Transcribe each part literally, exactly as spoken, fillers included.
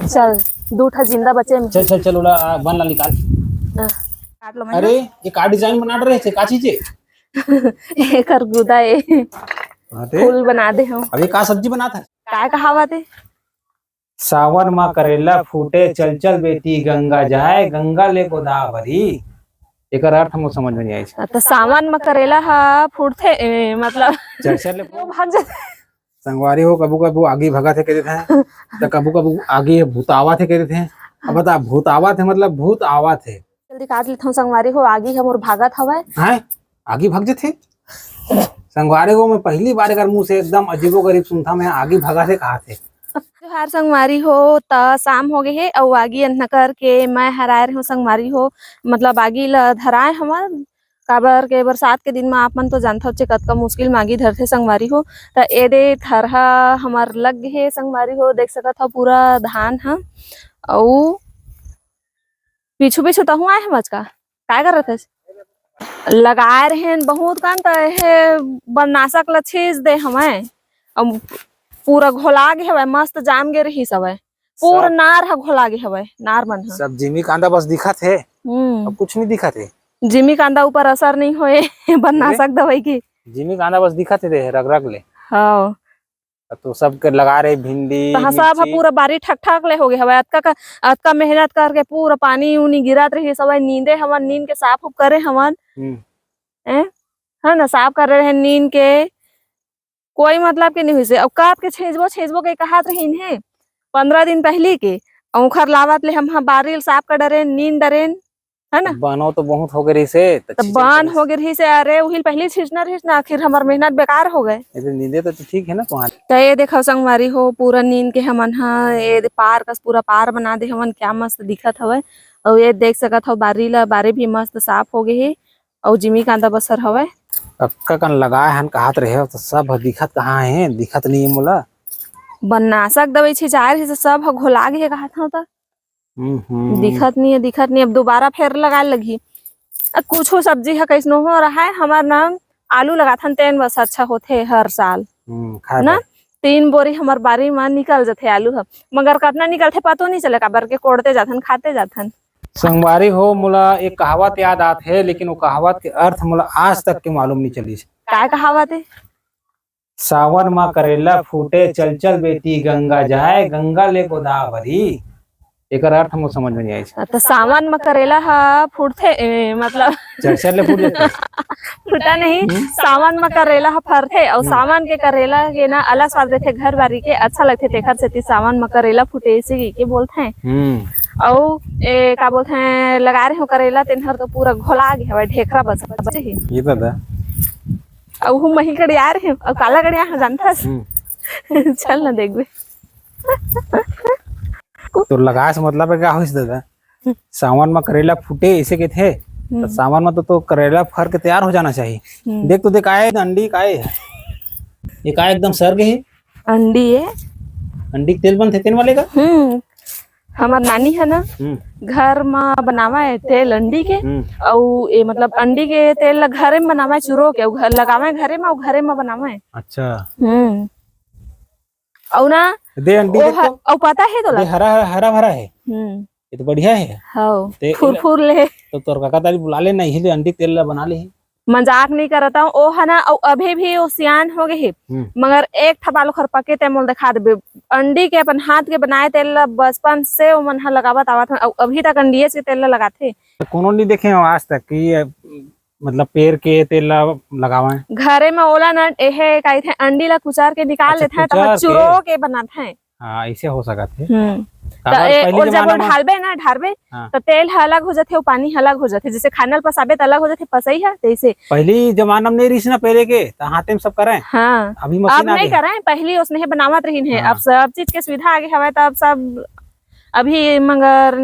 चल, दू ठा जिंदा बचे में। चल, चल, चल, ओला, आ, बन ला निकाल। हाँ। काट लो मैं। अरे, ये का डिजाइन बना रहे थे, का चीज है? एकर गुदा ए। अरे, फूल बना दे हम। अभी का सब्जी बना था? का कहावत है? सावन मा करेला फूटे, चल चल बेटी गंगा जाए, गंगा ले गोदावरी। एकर अर्थ हमको समझ में नहीं आई। तो सावन मा करेला हा फूटथे, ए, मतलब चल चल ले। वो भाग जाथे। संगवारी हो, कभू कभू आगी भगत हे कह देथे, तो कभू कभू आगी भूतावत हे कह देथे। अब बता, भूतावत हे मतलब भूत आवत हे। जल्दी काट लेथव संगवारी हो, आगी ह मोर भागत हवय। हैं? आगी भाग जथे? संगवारी हो, मैं पहली बार एकर मुंह से एकदम अजीबो गरीब सुनथव, मैं आगी भगत हे कहाथे। जोहार संगवारी हो, त शाम हो गे हे अउ आगी अंधना करके मैं हराए रहूं संगवारी हो, मतलब आगी ल धराए हवन, काबर के बरसात के दिन म आप मन तो जानथव चे कतका मुश्किल म आगी धरथे संगवारी हो। त ए दे थरहा हमर लग गे हे संगवारी हो, देख सकत हव पूरा धान ह। अउ पीछू पीछू तहूं आए हवच का? काय करत हस? लगाए रहेन बहुत कन, त एहे बननाशक ल छींच दे हवय। अउ पूरा घोला गे हवय, मस्त जाम गे रहिस हवय। पूरा सब नार ह घोला गे हवय, नार मन ह। सब जिमी कांदा बस दिखत हे, हम्म। अब कुछ नहीं दिखत हे। जिमी कांदा ऊपर असर नहीं होए बननाशक दवाई के। जिमी कांदा बस दिखत हे दे, रग रग ले। हाँ। अब तो सब के लगा रहे भिंडी, तहाँ सब ह मिर्ची। पूरा बारी ठक ठक ले हो गे हवय। अतका का, अतका मेहनत करके पूरा पानी उनी गिरत रहिस हवय, नींदे हवन, नींद के साफ उफ करे हवन। हम्म। ए? है ना, साफ करे रहे नींद के। कोई मतलब के नहीं होइसे। अउ कब के छेंचबो, छेंचबो के कहत रहिन हे, पंद्रह दिन पहली के। अउ ओखर लावत ले हम ह बारी ल साफ कर डरेन, नींद डरेन, है ना? बनो तो बहुत हो गे रहिसे, त त छींचे बन पड़िस। हो गे रहिसे, अरे, उहिल पहली छींचना रहिस ना, आखिर हमर मेहनत बेकार हो गए। ये तो नींदे तो ठीक है ना तुम्हारे। त ये देखो संगवारी हो, पूरा नींद के हमन ह, ये दे पार कस पूरा पार बना दे हमन, क्या मस्त दिखत हवय। अउ ये देख सकत हव, बारी ला, बारी भी मस्त साफ हो गे हे। अउ जिमी कांदा बसर हवय। अतका कन लगाए हन कहत रहे हो, त सब ह दिखत कहाँ हे? दिखत नहीं हे मोला। बननाशक दवाई छिंचाए रहिस, सब ह घोला गे हे कहत हव त। हम्म, हम्म। दिखत नहीं हे, दिखत नहीं हे। अब दोबारा फेर लगाए लगही। अब कुछो सब्जी ह कइसनो हो रहा है, हमर ना आलू लगाथन, तेन बस अच्छा होथे हर साल। हम्म, खाए ना? बर। तीन बोरी हमर बारी म निकल जथे आलू ह, मगर कतना निकलथे पतो नहीं चले, काबर के कोड़ते जाथन, खाते जाथन। संगवारी हो, मोला एक कहावत याद आत हे, लेकिन वो कहावत के अर्थ मोला आज तक के मालूम नहीं चलिस। काय कहावत हे? सावन मा करेला फूटे, चल चल बेटी गंगा जाए, गंगा ले गोदावरी। एकर अर्थ मोला समझ में नहीं आइस। त सावन म करेला ह फूटथे, ए, मतलब चरचर ले फूट जाथे। फूटा नहीं, हम्म। सावन म करेला ह फरथे, अउ हम्म। सावन के करेला के ना अलग स्वाद रहिथे, घर बारी के अच्छा लगथे, तेखर सेती सावन म करेला फूटे इसे के बोलथे। हम्म। अउ ए, का बोलथे, लगा रहे हो करेला, तेन हर तो पूरा घोला गे हवय, ढेखरा बस बचे हे। ये तो दा। अउ हूँ मही गड़िया रहे हो, अउ काला गड़िया हो जानथस? हम्म। चल ना देखबे। तो लगाए से मतलब है क्या होइस दादा? सावन म करेला फूटे, इसे कहथे। हम्म। त सावन म तो, तो करेला फर के तैयार हो जाना चाहिए। हम्म। देख तो देख, आए अंडी का आए है। ये का एकदम सर गे हे? अंडी है। अंडी के तेल बनथे तेन वाले का? हम्म। हमर नानी है ना, हम्म। घर म बनावा है तेल अंडी के। हम्म। अउ ए मतलब अंडी के तेल ला घरे म बनावा है चुरो के, अउ घर लगावा है घरे म, अउ घरे म बनावा है। अच्छा। हम्म। अउ ना, दे अंडी ओ के ह-, तो अउ पता है तोला? दे हरा, हरा, हरा भरा है। हम्म। ये तो बढ़िया है। हव, ते फुर एला फुर ले। तो तोर काका तारी बुला ले ना, इही ले अंडी के तेल ला बना ले। मजाक नहीं करत हूँ, ओ ह ना, अउ अभी भी ओ सियान हो गए हे। हम्म। मगर एक ठा बाल ओखर पके ते मोल दिखा देबे। अंडी के अपन हाथ के बनाए तेल ला बचपन से ओमन ह लगावत आवत हन, अउ अभी तक अंडिये के तेल ला लगाथे। तो कोनो नहीं देखे हो आज तक कि ये मतलब पेड़ के तेल ला लगावे। घरे में ओला न एहे काई थे, अंडी ला कुचार के निकाल अच्छा, लेथे, कुचार त के? चुरो के बनाथे। हाँ, ऐसे हो सकत हे। हम्म। काबर त ए, पहली ओला जब जमाना में ढालबे ना, ढारबे, हाँ। त तेल ह अलग हो जाथे, अउ पानी ह अलग हो जाथे। जैसे खाना ल पसाबे त अलग हो जाथे, पसई ह, तैसे। पहली जमाना में नहीं रिहिस ना पहले के, त हाथे में सब करे। हाँ। अभी अब मशीन आ नहीं गए। करे, पहली ओसने बनावत रहिन हे। हाँ। अब सब चीज के सुविधा आगे हवय, त अब सब अभी मगर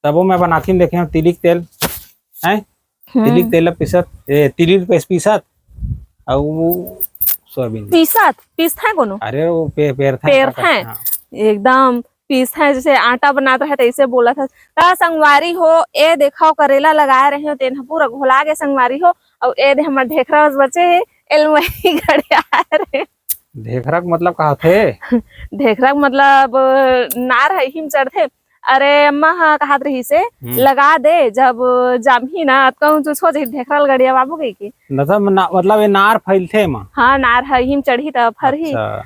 तबो मैं बनाथी देखे हूँ तिली के तेल, हैं? हम्म। तिली के तेल ला पीसत, ए, तिली के पीसत, अउ सोयाबीन। पीसत? पीसत है कोनो? अरे वो पे-, पेरत है, पेरत है। हाँ। एकदम पीसत है, जैसे आटा बनाता है, तैसे बोलत है। त संगवारी हो, ए देखो करेला लगाए रहे हो, तेन ह पूरा घोला गे संगवारी हो, अउ ए दे हमर ढेखरा बचे हे, एल मही गड़े आए रहे। ढेखरा के मतलब का होथे? ढेखरा के मतलब नार ह इही म चढ़थे। अरे, अम्मा ह कहात रहिसे, हम्म। लगा दे, जब जामही ना, अतका ऊंच ऊंच हो जाही, ढेखरा ल गड़ियाबो कहिके। मतलब ना, मतलब ये नार फैलथे एमा? हाँ, नार ह इही म चढ़ही त फरही। अच्छा,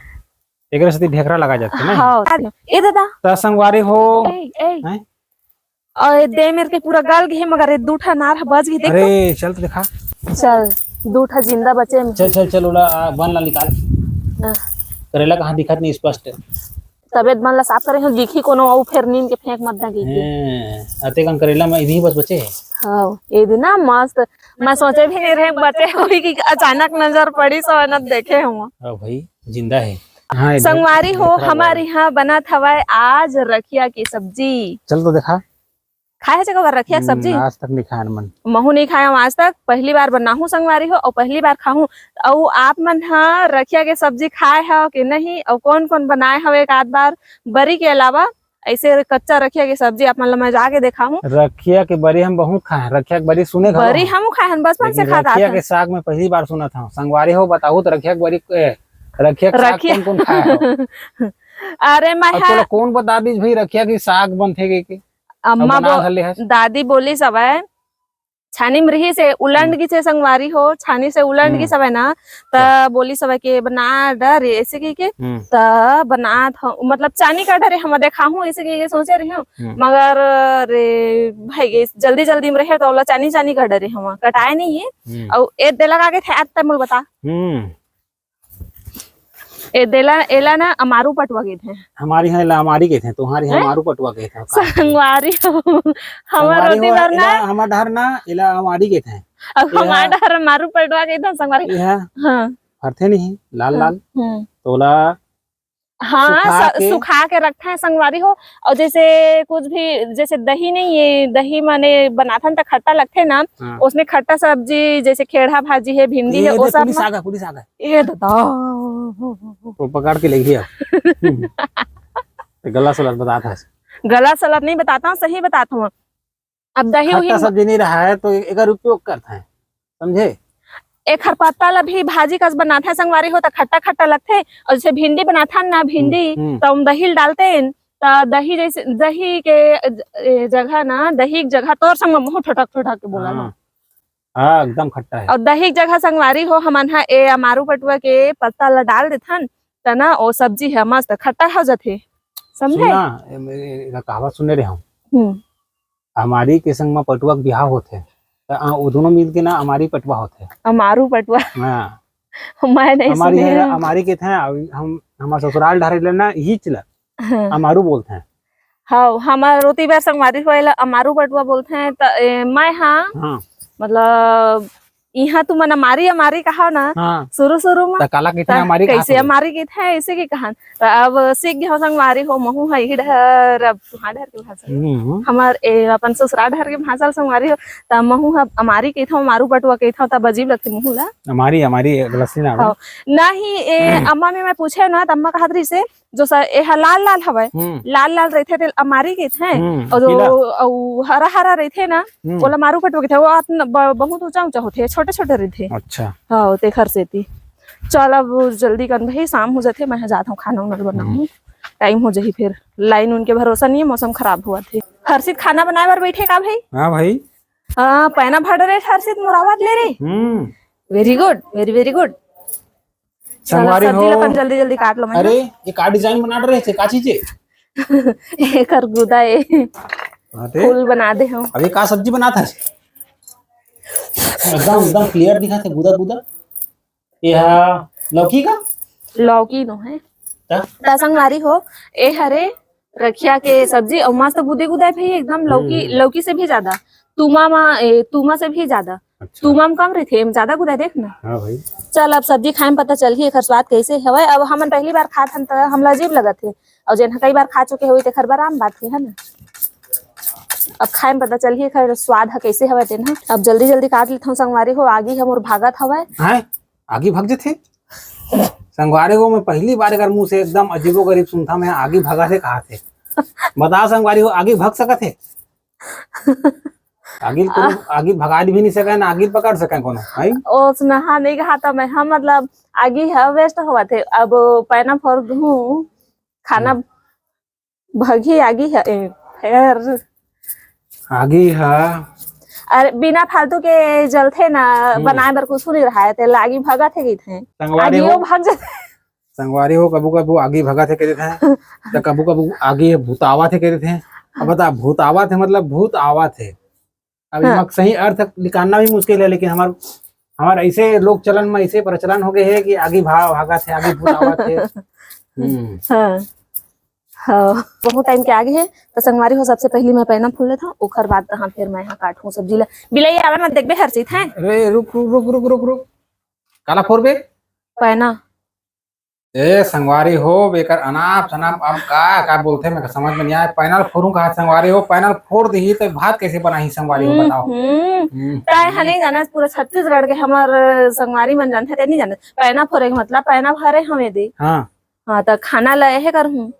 एकरे सेती ढेखरा लगा जाथे ना? हाँ। ए दादा। त संगवारी हो। ए, ए। हैं? अउ ए दे मेर के पूरा गल गे हे, मगर ए दू ठा नार ह बच गे, देख तो। अरे, चल तो देखा। चल, दू ठा जिंदा बचे में। चल, चल, चल, ओला, आ, बन ला निकाल। हाँ। करेला कहाँ दिखत नहीं स्पष्ट। तबे त बन ला साफ करे हूँ, दिखी कोनो अउ फेर नींद के फेंक मत दे गिर के। हैं, अते कन करेला में इही बस बचे हे। हाँ, ए दिन ना मस्त, मैं सोचे भी नहीं रहे बचे होही कि अचानक नजर पड़ी, सो न देखे हूँ। हाँ भाई, जिंदा है। हाँ, ये संगवारी हो, ढेखरा हमारे बन। यहाँ बनत हवय आज रखिया के सब्जी। चल तो देखा। खाए हस कभर रखिया के हम्म, सब्जी? आज तक नहीं खाए मन। महू नहीं खाए हूँ आज तक, पहली बार बनाहूँ संगवारी हो, अउ पहली बार खाहूँ। अउ आप मन ह रखिया के सब्जी खाए हव कि नहीं, अउ कौन कौन बनाए हव एक आध बार बरी के अलावा? ऐसे कच्चा रखिया के सब्जी आप मन ल मैं जाके देखाहूँ। रखिया के बरी हम बहुत खाए, रखिया के बरी सुने घलो बरी हन। हमू खाए हन, बचपन से लेकिन खात रखिया आत के हन। साग में पहली बार सुनत हूँ। संगवारी हो, बताहू तो रखिया के बरी, ए, रखिया के साग रखिया। कौन कौन खाए हो? अरे मैं अब है चलो, कौन बता दीज भाई, रखिया के साग बनथे के, के? अम्मा अब बना बो-, घले हस। दादी बोली सबे, छानी में रही से उलंड हम्म। गिस हे संगवारी हो, छानी से उलंड हम्म। गिस हवय ना, त अच्छा। बोली सबे के बना डर ऐसे कहिके, हम्म। त बनात हूँ, मतलब चानी का डरे हम देखाहूँ ऐसे कहिके सोचे रही हूँ, हम्म। मगर रे भाई गे, जल्दी जल्दी में रहे त ओला चानी चानी का डरे हम कटाए नहीं है। हम्म। अउ ए देला का के थे, आज तक मोल बता। हम्म। ए देला, एला ना अमारू पटुआ कहिथे। हमारे यहाँ एला अमारी कहिथे, तुम्हारे यहाँ हैं? अमारू पटुआ कहिथे। संगवारी हो, हमर संगवारी ओती हो, बर ना। एला हमर डहर ना, एला अमारी कहिथे। अब एहा हमार डहर अमारू पटुआ कहिथे, संगवारी। एहा हाँ। फरथे नहीं, लाल हाँ। लाल। हम्म। तोला हाँ, सुखा स-, के। सुखा के रखथे संगवारी हो। अउ जैसे कुछ भी, जैसे दही नहीं, ये दही माने बनाथन त खट्टा लगथे ना, हाँ। उसने खट्टा सब्जी, जैसे खेड़ा भाजी है, भिंडी है, ए वो दे, सब पुलिस ना। आ गा, पुलिस आ गा। ए दादा। वो पकड़ के ले गया। ते गला सलत बतात हस। गला सलत नहीं बताता हूँ, सही बताता हूँ। अब दही उही खट्टा सब्जी नहीं रहा है तो एकर उपयोग करत हैं, समझे? एखर पत्ता ला भी भाजी कस बनाथे संगवारी हो, त खट्टा खट्टा लगथे। अउ जैसे भिंडी बनाथन ना, भिंडी, हम्म, हम्म। त ओम दही ल डालतेन, त दही जैसे, दही के ज-, ए, जगह ना, दही के जगह तोर संग में मुंह ठोठक ठोठक के बोला ना। हाँ। हाँ, एकदम खट्टा है। अउ दही के जगह संगवारी हो, हमन ह ए अमारू पटुआ के पत्ता ला डाल देथन, त ना ओ सब्जी ह मस्त खट्टा हो जाथे, समझे? सुना, ए, ए, एला कहावत सुने रहे हूँ। हम्म। अमारी के संग म पटुआ के बिहाव होथे, त, आ, ओ दोनों मिल के ना अमारी पटुआ होथे। अमारू पटुआ। हाँ। मैं नहीं अमारी सुने है, हूँ। अमारी कहिथे, अउ हम, हमर ससुराल डहर ले ना, इही चला। हाँ। अमारू बोलथे। हाँ, हमर ओती बर संगवारी हो एला अमारू पटुआ बोलथे। त, ए, मैं हाँ, हाँ। मतलब, इहाँ तुमन अमारी, अमारी कहा ना, हाँ। शुरू, शुरू में। त काला कहिथे, त अमारी कहा कैसे शुरू? अमारी कहिथे, ऐसे के कहा। त अब सीख गए हो संगवारी हो, महू है इही डहर, अब तुहार डहर के भाषा। हम्म। हमर, ए, अपन ससुराल डहर के भाषा ल संगवारी हो, त महू ह अमारी कहिथव, अमारू पटुआ कहिथव, त अजीब लगथे महू ला। अमारी, अमारी, गलत से ना आवे। हाँ। नहीं, ए, अम्मा में मैं पूछे ना, त अम्मा कहत रहिसे, जो स-, एहा लाल लाल हवय, हम्म। लाल लाल रहिथे, तेल अमारी कहिथे। हम्म, अउ जो, पीला। अउ हरा हरा रहिथे ना, हम्म। ओला मारू पटुआ कहिथे। वो अतन-, ब-, बहुत ऊंचा ऊंचा होथे, छोटे छोटे रहिथे। अच्छा। हाँ, तेखर सेती। चल, अब जल्दी कर भाई, शाम हो जाथे, मैं जात हूँ, खाना उना बनाऊँ। हम्म। टाइम हो जाही फिर, लाइन उनके भरोसा नहीं है, मौसम खराब हुआ थे। हर्षित खाना बनाए बर बैठे का भाई? हाँ भाई। हाँ, पैना भर रे हर्षित, मोर आवाज ले रे। हम्म। Very good, very, very good। चला, संगवारी सब्जी ला हो। अपन जल्दी जल्दी काट लो, मैं अरे, ना। ये का डिजाइन बना रहे थे, का चीज है? एकर गुदा ए। हाँ, ते? फूल बना दे हम। अभी का सब्जी बनात हस? एकदम, एकदम क्लियर दिखा थे, गुदा गुदा। ये हा लौकी का? लौकी नो है। ता? ता संगवारी हो, ए हरे रखिया के सब्जी, अउ मस्त गुदे गुदा भी एकदम लौकी, हम्म। लौकी से भी ज्यादा। तुमा मा, ए, तुमा से भी ज्यादा। अच्छा। तुमा म कम रहिथे, एम ज्यादा गुदा देख ना। हाँ भाई। चल, अब सब्जी खाए म पता चलही, एखर स्वाद कैसे हवय। अब हमन पहली बार खात हन, त हमला अजीब लगत हे, अउ जेन ह कई बार खा चुके होही, तेखर बर आम बात हे, है ना? अब खाए म पता चलही, एखर स्वाद ह कैसे हवय तेन ह। अब जल्दी जल्दी काट लेथव संगवारी हो, आगी ह मोर भागत हवय। हैं? आगी भाग जथे? संगवारी हो, मैं पहली बार एकर मुंह से एकदम अजीबो गरीब सुनता, मैं आगी भागत हे कहा थे। बता संगवारी हो, आगी भाग सकत हे? आगी ल कोनो, आगी भगा भी नहीं सके ना, आगी ल पकड़ सके कोनो, है? ओसनहा नहीं कहा था मैं, हाँ, मतलब आगी ह waste होवत हे। अब पैना फोर दूँ, खाना हम्म। भगही आगी ह, ए, फेर आगी ह। अरे बिना फालतू के जलथे ना, हम्म। बनाए बर कुछ नहीं रहा है, तेला आगी भगत हे कहिथे। संगवारी आगी हो। वो भग जाथे। संगवारी हो, कभू कभू आगी भगत हे कहिथे, त कभू कभू आगी भूतावत हे कहिथे। अब बता, भूतावत हे मतलब भूत आवत हे। अब हाँ। एमा सही अर्थ निकालना भी मुश्किल है, लेकिन हमार, हमार ऐसे लोक चलन में ऐसे प्रचलन हो गए है कि आगी भा-, भागत है, आगी भूत आवत है। हम्म। हाँ। हाँ, बहुत टाइम के आगे है, तो संगवारी हो, सबसे पहली मैं पैना फूल लेता हूँ, ओखर बाद तहाँ फिर मैं यहाँ काटूँ सब्जी ला। बिलाई आवे मत देखबे हर चीज है। अरे रुक, रुक, रुक, रुक, रुक, रुक। काला फोरबे? पैना। ए, संगवारी हो, एकर अनाप शनाप अब का, का बोलथे, मैं समझ में नहीं आए। पैना ल फोरूं कहा संगवारी हो, पैना ल फोर दिही त भात कैसे बनाही संगवारी हो, हम्म, बताओ। हम्म। हम्म। तय ह नहीं जानस, पूरा छत्तीसगढ़ के हमर संगवारी मन जानथे, ते नहीं जानस। पैना फोरे के मतलब पैना भरे हवे दे। हाँ। हाँ, त खाना ल एहे करहूँ,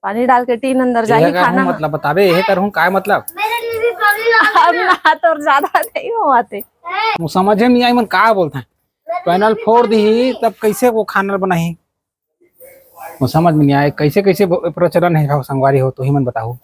पानी डाल के टीन अंदर एहे जाही करहूँ खाना। मतलब बताबे, एहे करहूँ, काय मतलब? अब ना तोर ज्यादा नहीं होवत हे। वो समझे में नहीं आई, मन का बोलथे। पैना ल फोर दिही, तब कैसे वो खाना बनाही? वो समझ में नहीं आए, कैसे, कैसे ब-, प्रचलन है, हो संगवारी हो, तो ही मन बताओ।